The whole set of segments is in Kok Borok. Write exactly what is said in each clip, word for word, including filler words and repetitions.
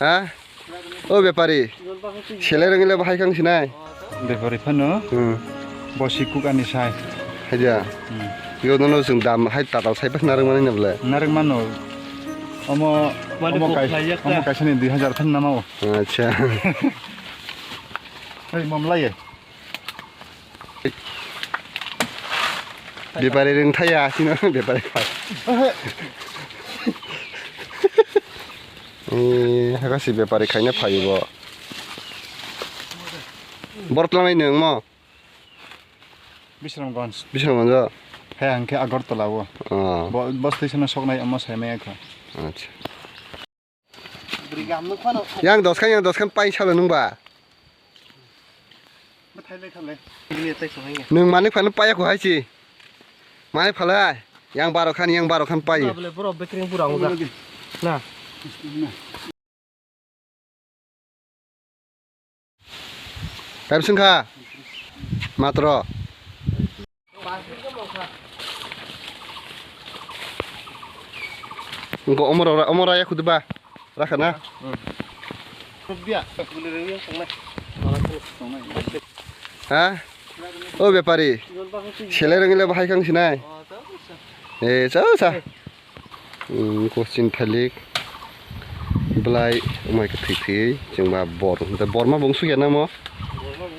Ha? O bepari. Selai rwngwi le bahai kang sinai. Bepari phano. Hmm. Bosi kuk ani sai. Haja. Hmm. Yo nono chwng dam hai tatal sai pas narwk mani na bole. Narwk mano. Omo, Mani omo kuk kai-, khlai yak omo ta. Kaisa ni dui hajar phano nama o. Acha. Hei, mom lai. Bepari rwng thaya, sino bepari khai. Eh, hakasi bepari khaina phaio bo. Bor tlangnai nwng mo? Bisramganj. Bisramganj o? He, hwnkhe Agartala o. Oh. Bo, bo station o soknai omo saimaya kha. Acha. Yang dos khan, yang dos khan pai salo nung ba? Nung mani phano paya ko hai si. Mani phala yang baro khan, yang baro khan pai. Bro, bro, bekring pura ang uda. Na. Tam sing kha. Matro. Engko omor ora, omor aya khudu ba. Rakha na. Ha? O bepari. Selai rwngwi le bahai kang sinai. Eh, chao sa. Hmm, kochin thalik. Belai, umai khe thwi thwi, chwngba bor, da bor ma bung sugya namo.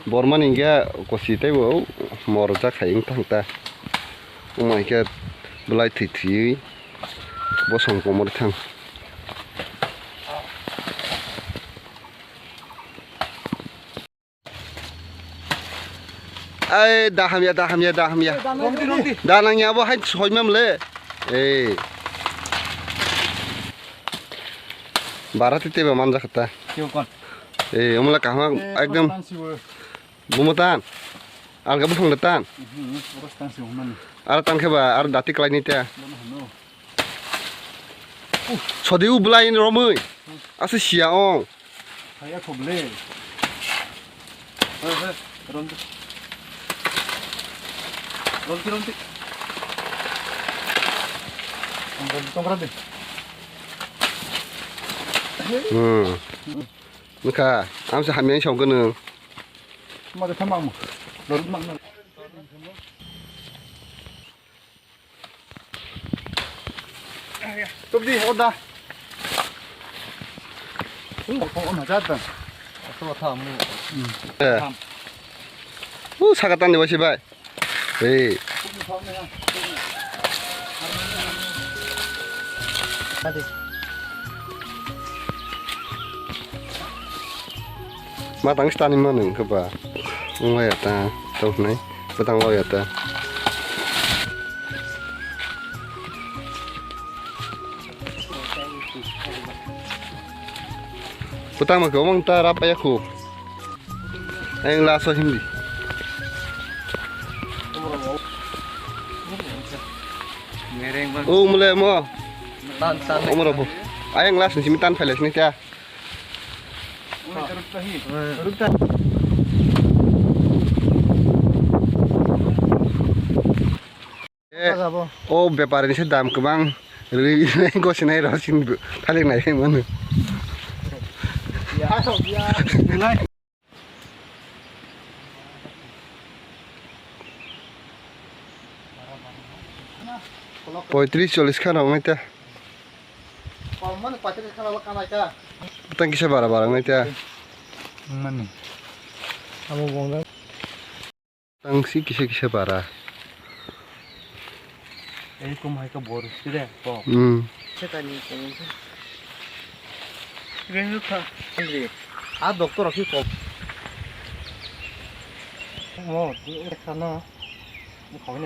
Bor ma ni hwnkhe kochi teibo mor jak hai wng thang ta. Umai khe belai thwi thwi bosong komor thang. Ai, da hamya, da hamya, da hamya. Romdi, romdi. Da nangya abo hai soi mam le. Ei. Bara tete ba manja kata. Kyo kon? Ei, omla kahma. Eh, ekdom. Tan sibo. Bumo tan. Alga bufang da tan. Mhm, oro tan sibo mani. Ara tan khe ba, ara dati klai ni ta. Bono hano. Sodi u belai ni romwi. Asa sia ong. Hai, aku beli. Hei, hei, romti. Romti, romti. Romti, romti. Hmm. Nukha, ang sa hamya song kono. Ma de thamang. Lor mang. Tubdi, oda. Ini kok ono jatan. Aku tahu. Hmm. Eh. Uh, sakatan di wasi bai. Hei. Tadi. Ma tang stani ma nung khe ba. Wng ya ta, tong nai. Bwtang lo ya ta. Bwtang ma kwbang ta rap ya khu. Ayang laso hindi. O mole mo. Tan, tan. Omoro bo. Ayang las ni simi tan phailai sini ta. Eh, o bepari ni se dam kwbang rwi gosinai rw sin thalik nai mano. Poitris chollis kha rok nai ta. Tang kisa bara bara nai ta. Mani. Amo bongda. Tang si kisa kisa bara. Ei kum hai ka bor sire ko. Hmm. Sekani ko. Rengkha. Andri. A doctor ki ko. Mo, sana. Khawini